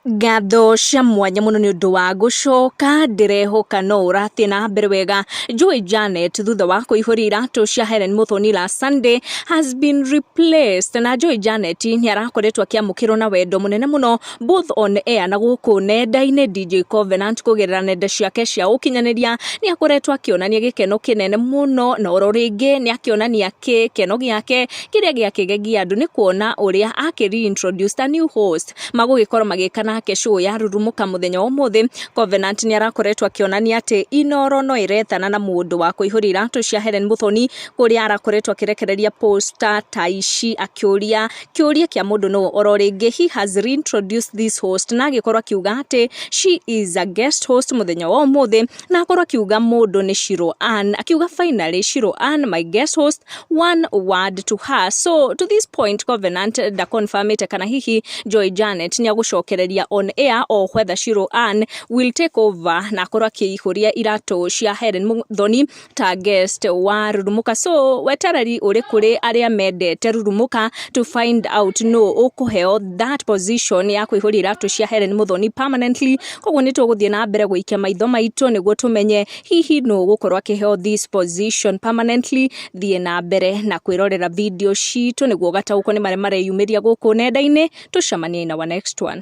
Ngatho cia mwanya mũno nĩ ũndũ wa gũcoka, ndĩrehoka no ũrathiĩ na mbere wega. Joy Janet thutha wa kũihũria iratũ cia Helen Muthoni last Sunday has been replaced, na Joy Janet nĩ arakoretwo akĩamũkĩrwo na wendo mũnene mũno both on air na gũkũ nenda-inĩ. DJ Covenant kũgerera nenda ciake cia ũkinyanĩria nĩ akoretwo akĩonania gĩkeno kĩnene mũno, na oro rĩngĩ nĩ akĩonania gĩkeno gĩake kĩrĩa gĩakĩgegia andũ nĩ kuona ũrĩa akĩ reintroduce a new host magũgĩkorwo magĩka nake show ya Rurumũka mũthenya wa ũmũthĩ. Covenant nĩ arakoretwo akĩonania atĩ Inoro no ĩretana na mũndũ wa kũihũria iratũ cia Helen Muthoni, kũrĩa arakoretwo akĩrekereria poster ta ici akĩũria kĩũria kĩa mũndũ nũ. Oro rĩngĩ he has reintroduced this host na agĩkorwo akiuga atĩ she is a guest host mũthenya wa ũmũthĩ, na akorwo akiuga mũndũ nĩ Shiro Ann, akiuga, "Finally Shiro Ann, my guest host, one word to her." So to this point Covenant ndaconfirmĩte kana hihi Joy Janet nĩ agũcokereria on air or whether Shiro Ann will take over na akorwo akĩihũria iratũ cia Helen Muthoni ta guest wa Rurumũka. So wetereri ũrĩ kũrĩ arĩa mendete Rurumũka to find out no ũkũheo that position ya kũihũria iratũ cia Helen Muthoni permanently. Koguo nĩ tũgũthiĩ na mbere gũikia maitho maitũ nĩguo tũmenye hihi nũ ũgũkorwo akĩheo this position permanently. Thiĩ na mbere na kwĩrorera video citũ nĩguo ũgataũkwo nĩ marĩa mareyumĩria gũkũ nenda-inĩ. Tũcemanie in our next one.